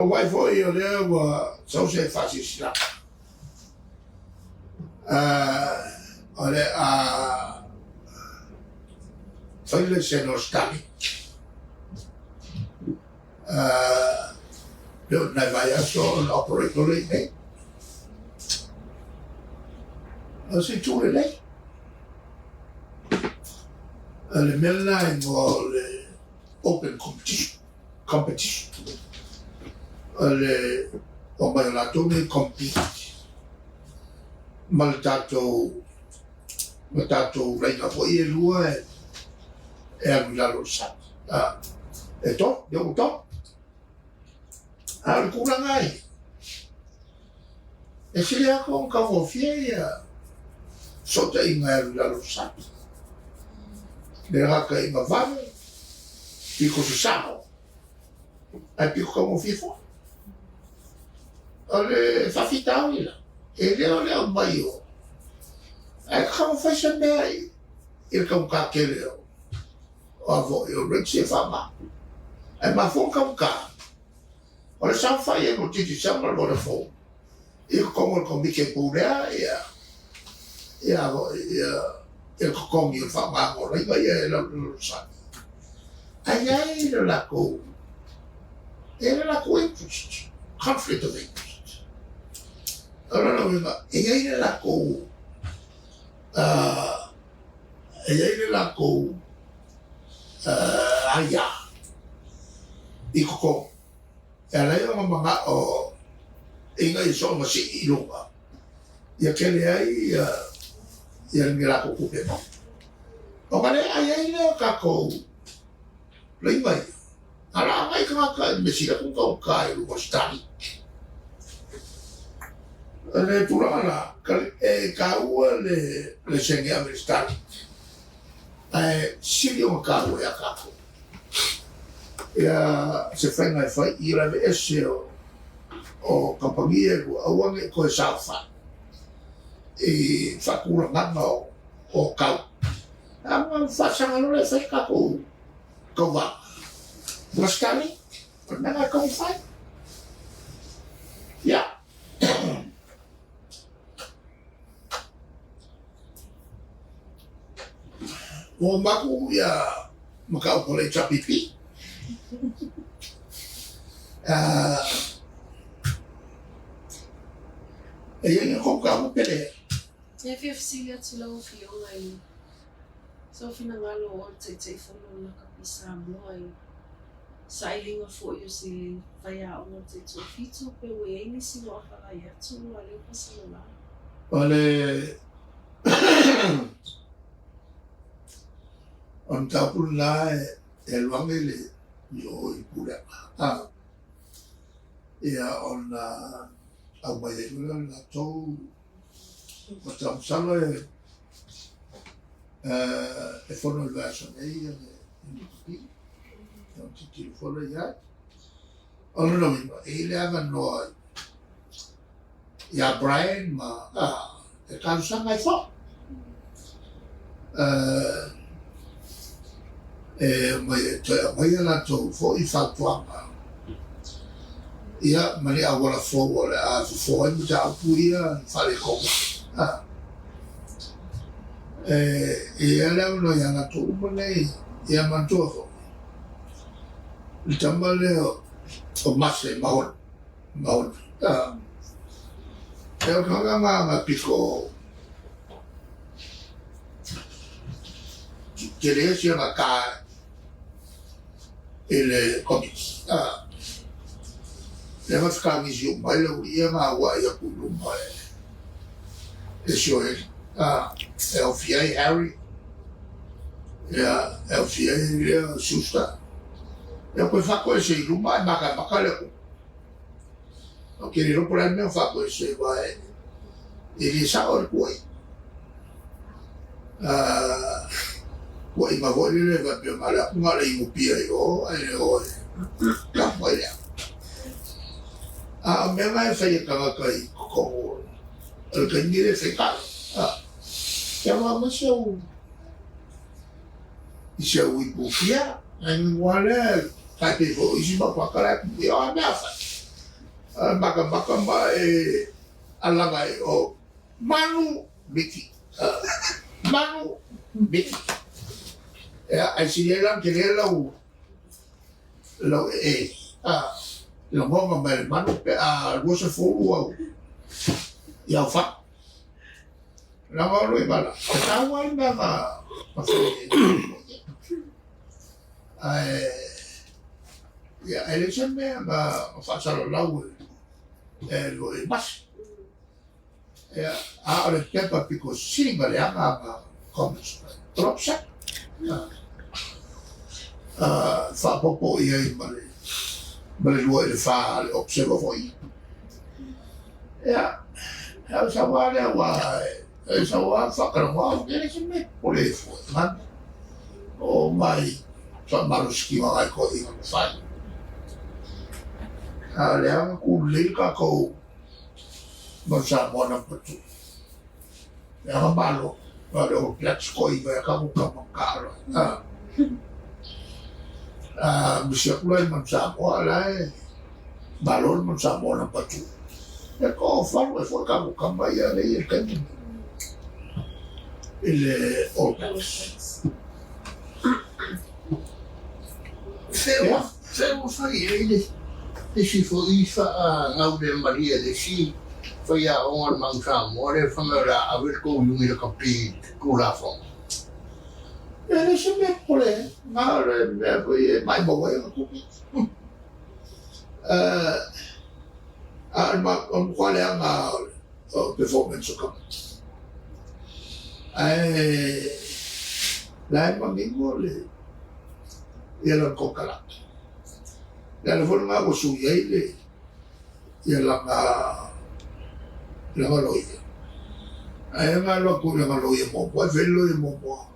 Auai foi o lea ua sau se faasilasilaga, o le a fai le laisene o Starlink pei o nai vaiaso ona operate loa lea i inei. O se itu lelei. O le mea lena e igoa o le open competition. Competition. O le omai o latou nei compete ma le tatou ma tatou laina foi e lua e e alu i lalo o le sami. A, e to, lea ua to. A o le tulaga ai, e sili atu ona taugofie ia fesootaiga e alu i lalo o le sami. Le rataiga vave, pito sasao, ae pito taugofie foi. O le faafitauli la, e le o le aumai o, ae tatau ona fai se mea i le taugata tele o a foi o rates ia e faaaoga. Ae mafua ona taugata, o le saofai ai o le Digicel ma le Vodafone i totonu o le Komiti e pulea ia ia foi ia le totogi o le faaaogaina o laina ia e lalolosani. Ae i ai le latou e i ai le latou interest, conflict of interest. O lona uiga, e i ai le latou e i ai le latou aia i totonu e ala ai ona manao ina ia soona sii i luga ia tele ai ia ni latou tupe maua. Ona le ai ai lea o tatou laina ia, a o le a agai tagata i le mea sili atu ona taugata i luga o Starlink. O le tulaga la, e taua le laisene ave i le Starlink, ae sili ona taua ia tatou ia se faiga e fai i le aveese o kamupani ia e lua, aua ne i toe saofai i faatulagaga o tau. A ua faasaga loa lea e fai le tatou tauvaga ma Starlink, o le mea lena e tatau ona fai. Ia. Ua uma atu ia mataupu a le HRPP. E i ai ni tou mataupu pe leai? E fia fesili atu i lau Afioga i sou finagalo o le Taitaifono o le Lakapi Samoa i sailiga foi o se faiaoga o le taitoafitu pe ua i ai nisi ua apalai atu a lea ua salala. O le o le mataupu lena e alu ane i le i o i Pulega a ia ona aumai ai foi lea o le latou o te masalo e fono i le vaiaso nei le MPP ona tilotilo foi lea i ai. O lona uiga, e i ai le avanoa ia Brian ma e talosaga ai foi. E omai e toe aumai a latou foi fautuaga ia ma ni auala fou o le a fofo ai mataupu ia na faaletonu. E i ai le avanoa ia latou uma nei, ia manatua foi le tama lea o Mase Maolo, Maolo. E o tanga ngā ngā piko tele si ana kā i le komiti. Lea ma whakangisi o mai le uri ia ngā wai a ku luma e Sioeli. E ofi ai Harry, ia, e ofi ai lea Schuster. Ia koe whakoese i luma e makamaka le ku. O ke le iloa po o le a le mea o faafoese aua e le sao le tuuaiga. Tuuaiga foi lele e faapea mai le atu na o le inupia i o ae le o e tapu ai le atu. A o mea na e fai e tagata i totonu o le taimi lea e fai tala. Ia aloha mai si au i si au ipu fia, ae lea tai pei foi o isi mau tagata la e tupu i o a mea fai. Makamaka ma e alaga i o Manu Miki. Manu Miki. Ia, ae sili ai la ona tele lau lau ee lagoga mai le manu pe a 20 au i au fatu. Leaga o lou vala, e taua ai le mea na fai ai. Ae, ia, e leai se mea na faasalalau e loi masi. Ia, a o le pepa pito sili ona leaga ana comments mai. O lou upset. Faaopoopo i ai ma le ma le 24 a le Observer foi ia. Ia, o le sau lava lea aua e sau lava faatalanoa, e leai se mea e popole ai fua, gana. Oo mai faamalositino a nai toeaiina na fai. A o lea na tulei le tatou Manu Samoa number 2. Lea na malo, o le All Blacks toeaiina ia tatou tama na taalo ai. A misi atu la i le Manu Samoa, o la e malo le Manu Samoa number 2. E toafalu ai foi tatou tama ia lea e i ai i le taimi lenei i le All Blacks. Fea ua fai ai le isi foi faagaulemalie a le isi faiaoga o le Manu Samoa lea fai mai o le a ave le tou iuni lakapi i le Tulafono? E leai se mea popole ai, na o le mea foi e maumau ai ona tupe. A o le matua leaga o performance o tamaiti. Ae la e manino le ia lana konekarate. O le ala foi lena ua sui ai le ia lana lana loia. Ae na alu atu i lana loia muamua, e fai le loia muamua,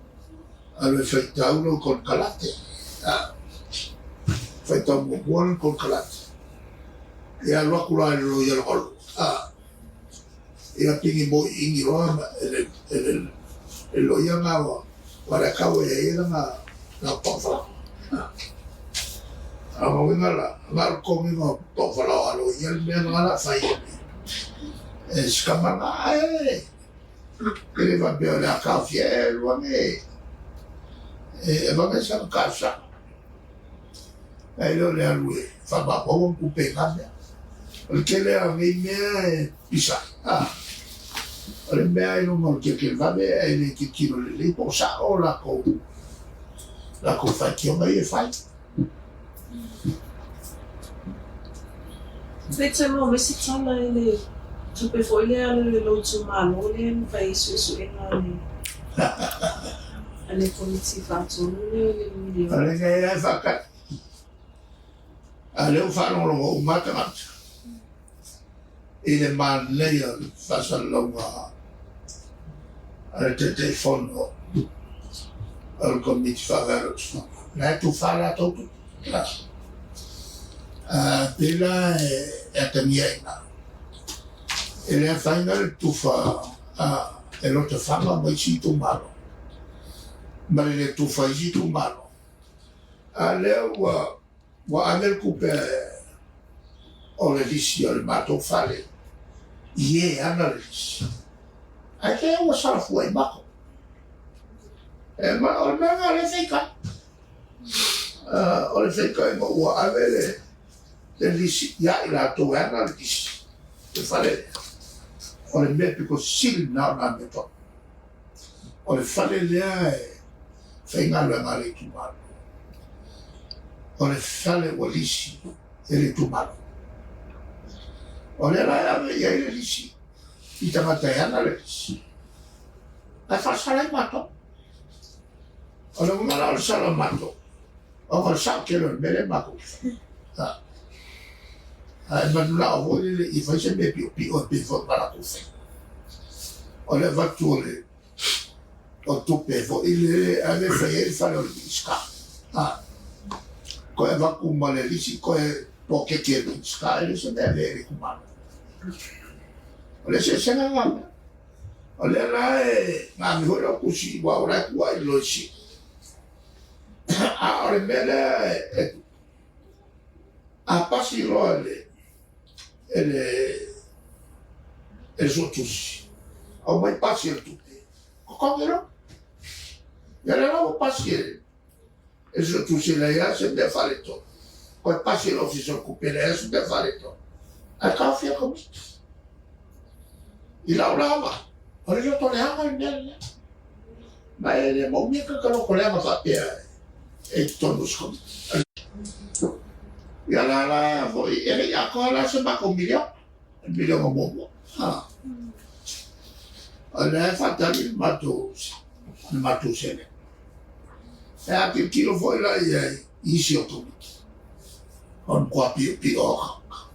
alu e faitau lau konekarate. Faitau muamua lana konekarate. Ia alu atu la i le loia lona lua. Ia pigi moi igi loa e le loia na ua le kau e ai lana paufala. A o uiga la, na o le totogiina o paufala o a loia le mea lena la fai e si tama lena. Ae e le faapea o le a taofia e alu ane e avane sana talosaga. Ae le o le alu e faamaumau ona tupe i na mea. O le tele lava o nei mea e pisa ai. O le mea i luga o le tilotilo ae le tilotilo lelei po o sao latou latou faitioga ia e fai. Pei toe maua mai se tala i le tupe foi lea a le lou itumalo lea na fai ai suesuega a le a le Komiti Faatonu lea i le miliona. O lenei lava e faatali. A o lea ua faalogologo uma lava tagata i le manaia o le faasalalauga a le Taitaifono o le Komiti Faavae o le Fono. O la e tufa latou tupe. A pei la e atagia i ina, e le afaina le tufa e Lotofaga ma isi itumalo ma le le tufa e isi itumalo. A lea ua Ua ave le tupe o le lisi o le matou fale i e ana le lisi. Ae te ua salafua i matou. E ma, o le mea lena o lea e feitai. O le feitaiga ua ave le, le lisi ia i latou e ana le lisi, le fale lea. O le mea pito sili lena o nā mea tonu. O le fale lea e faigaluega a le itumalo. O le fale ua lisi e le itumalo. O lea la e ave i ai le lisi i tagata e ana le lisi. Ae faasala ai matou. O le uiga la o le sala o matou, ona o le sao tele o le mea lea matou te faia. Ae manulao foi lele i fai se mea piopio e pei foi ona latou faia. O le avatu o le o tupe foi lele ave fai ai le fale o le Minisita. Toe avatu ma le lisi toe poloketi e le Minisita, e le o se mea avea i le itumalo. O le eseesega lena mea. O lea la e na ave foi lau tusi aua o la e tua i le Loia Sili. A o le mea lea e tupu, a pasi loa e e le e le suetusi, aumai pasi e le tupe, totogi loa. Ia lea la ua pasi e le suetusi e leai lava se mea faaletonu. Toe pasi e le Ofisa o le Tupe e leai lava se mea faaletonu. Ae taofia le Komiti. I lau la vaai, o le loto leaga le mea lena. Ma e le maumia ka loto leaga faapea e i totonu o se Komiti. Ia la la foi, e le i atoa la se matou miliona, le miliona muamua. Ha. O lea e faatali le matou, le matou sele. E a tilotilo foi la i ai i isi o Komiti, o le matua piopio o tagata.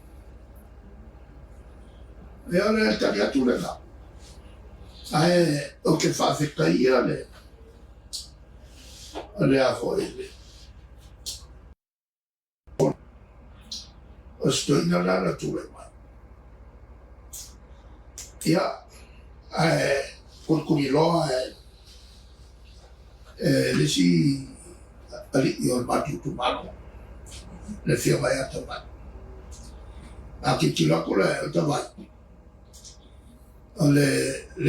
Ia o le tali atu lena. Ae ou te faafetaia le, le a foi le, o se toeaina la na tulai mai. Ia, ae kulikuliloa e, e le isi alii o le matou itumalo, le afioga ia Tavai. A tilotilo atu la o Tavai, o le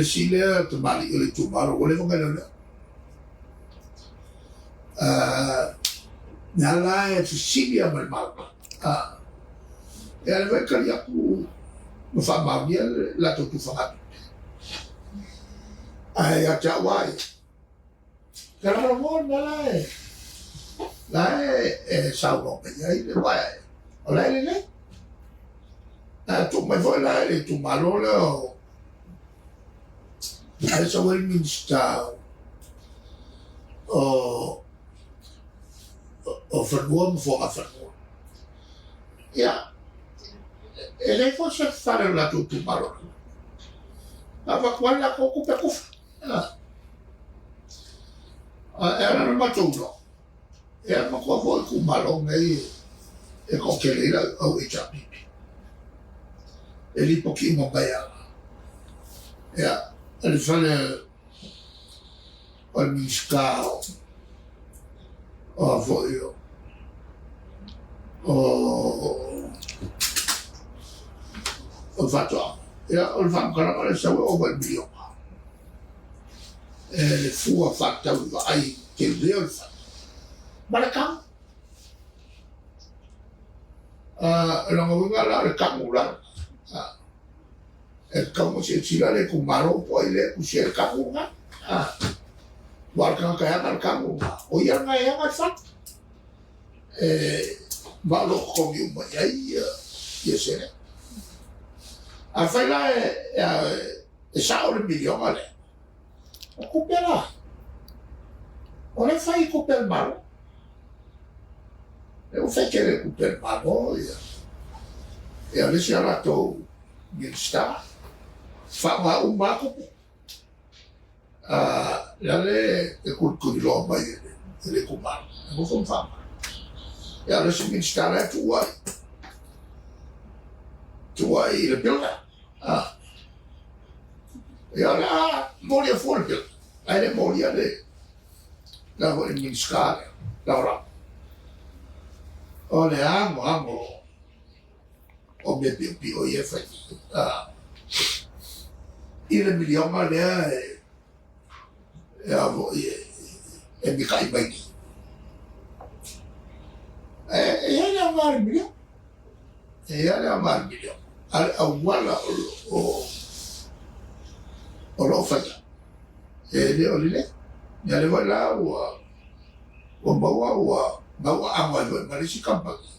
isi lea tamalii o le itumalo ua leva ona leoleo. Mea la e fesili lava ma le Maota, e alu ai tali atu ma faamaonia le latou tufagatupe. Ae ia te au lava ia, e lagolagoa le mea la e, la e saunoa mai ai le uaea, o la e lelei. Ae tuu mai foi la i le itumalo lea o Ae sau ai le Minisita o o Fanua ma Fuagafanua. Ia, e leai foi se fale o le latou itumalo. Na avatu ai le latou tupe tufa. E ala ona matou iloa, e matua foi itumalo nei e toatele ai le au HRPP. E lipoti uma mai lava. Ia, o le fale o le Minisita o a foi o o Faatoaga. Ia, o le faamatalaga lea sau e ova i le miliona. E le fua faatatau i vaai tele o le fale ma le tau. O lona uiga la o le tanu la, e tatau ona silasila le itumalo po o ai lea e tusi ai le tanu lena. Aua o le tagata e ana le tanu lena, o ia lena e ana le fale. E, ma o lo o totogi uma i ai ia seleni. Afai la e sao le miliona lea, o tupe la, o lea e fai i tupe a le Malo. E ua fai tele tupe a le Malo ia, ia le isi a latou Minisita, faaaoga uma lava tupe. Le a le e tulituliloa mai e le itumalo, e nofo ma faaaoga. Ia o le isi Minisita la e tuu ai, tuu ai i le builder. Ia o le a molia fua le builder, ae le molia le la foi le Minisita lea, lagolago. O le anoano o mea piopio ia e fai i le miliona lea e a foi e mika'i mai nei. E i ai le aoga o le miliona, e i ai le aoga o le miliona, a o le auala o lo o faia, e le o lelei. Ia lea foi la ua maua ua gauaano ai foi ma le isi kamupani.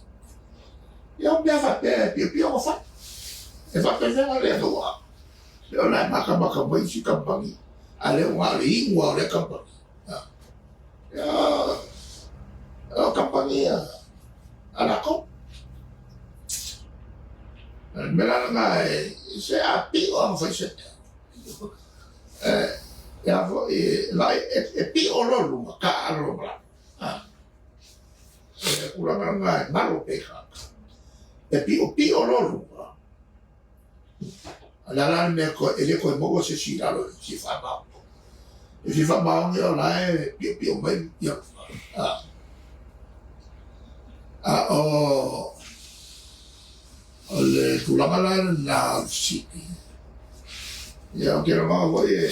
Ia o mea faapea e piopio ona fai. E faapefea lea gauaano. Le o la e matamata mai isi kamupani, a lea ua na o le inu lava o lea kamupani. Ia, o kamupani a latou. O le mea la lena e se a pio lava ona fai se mea. E a foi, e pio loa luga, taalo loa ma lalo. O le tulaga lena e galo pea i tagata. E piopio loa luga, o le a la le mea e le toe maua se isi i lalo e fia faamaoni. E fia faamaoni o la e piopio mai ia a o O le tulaga la lena o le fesili, ia ou te lagona foi e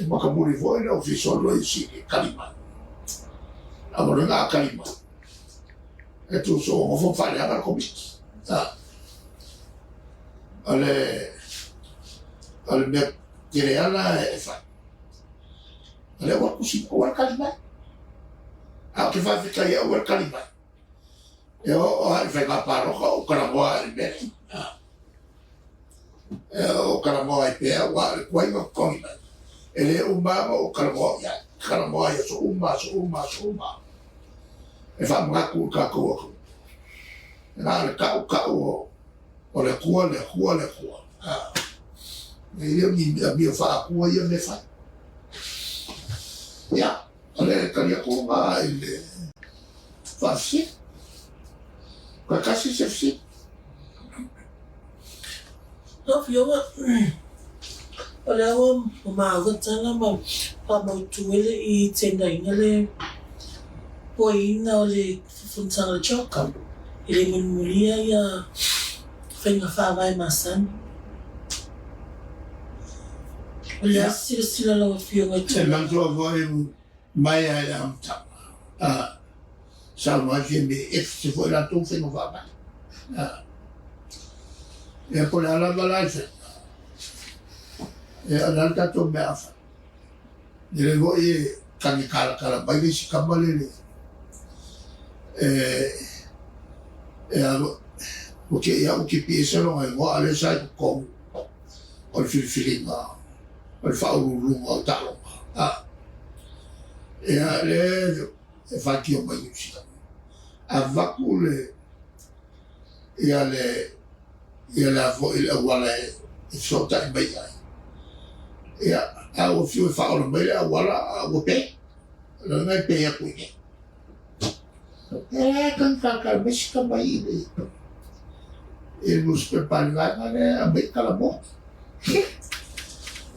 e matamuli foi le Ofisa o le Loia Sili e tali mai. A ua lena a tali mai, e tuso ua nofo ma faaleaga le Komiti. A, o le o le mea tele lava la e fai, o lea ua tusi, aua le tali mai. Ae ou te faafetai ai aua le tali mai. E oo lava i le faiga palota o ou talanoa lava i le mea lea. E ou talanoa ai pea aua o le tuai ona totogi mai. E le uma lava ona ou talanoa i ai. Talanoa i aso uma, aso uma, aso uma. E faamanatu i le tatou atunuu. Na o le tautau o le Atua, le Atua, le Atua. E le o ni amio faa-Atua ia mea e fai. Ia, o le tali atu lena i le faafesili. Toe tasi se fesili. Lau Afioga, o lea ua maua tala ma faamautu ai le i tenaina le poiina o le fonotaga a le CHOGM e le mulimulia ia faiga faavae masani. O le a silasila lau Afioga i E tulaga. manatua foi mai lava i le amataga, saunoa ai Fiame e ese foi latou faiga faavae. Ia po o le a lava la le faiga, ia o le a le tatou mea a fai? E le foi e tagi talatala mai le isi tama lele e e alo ua te i au tipi ese lona igoa a o lea sa i totonu o le filifiliga o le faauluuluga o taaloga. A ia lea e faitio mai Niu Sila avatu le ia le ia le a foi le auala e fesootai mai ai. Ia, a ua fiu e faaola mai le auala, a ua pe. O lona e pe atu i inei. E tagi mai si tama i le i le nusipepa a le vaega lea e aumai tala mo.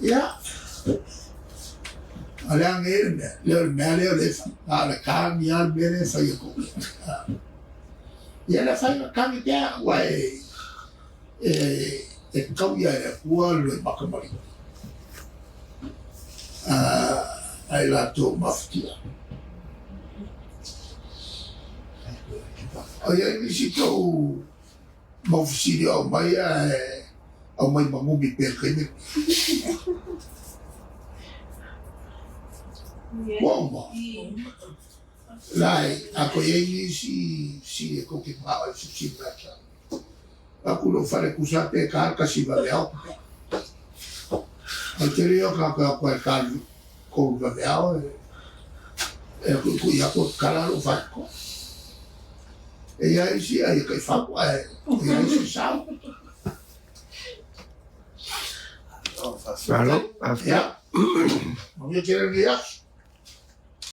Ia, o le a nei le mea, le o le mea lea o lea e fai. A o le tagi lava le mea lea e fai atu. Ia le afaina tagi pea aua e e tauia e le Atua le loimata maliu a i latou mafatia. O i ai nisi tou mau fesili o aumai ae aumai magumi pea i le taimi lenei. Ua uma? Lai, a toe i ai nisi fesili e tou te manao ai e fesili mai ia te au. Aku lou fale tusa pe ta le tasi vaveao. O le tele ia o tagata e o atu lava i le ta 3 vaveao e tuitui atu e tatala lou faitotoa. E i ai isi ai e taifau ae e i ai isi sao. Malo, faafetai. Ia, manuia tele lenei aso.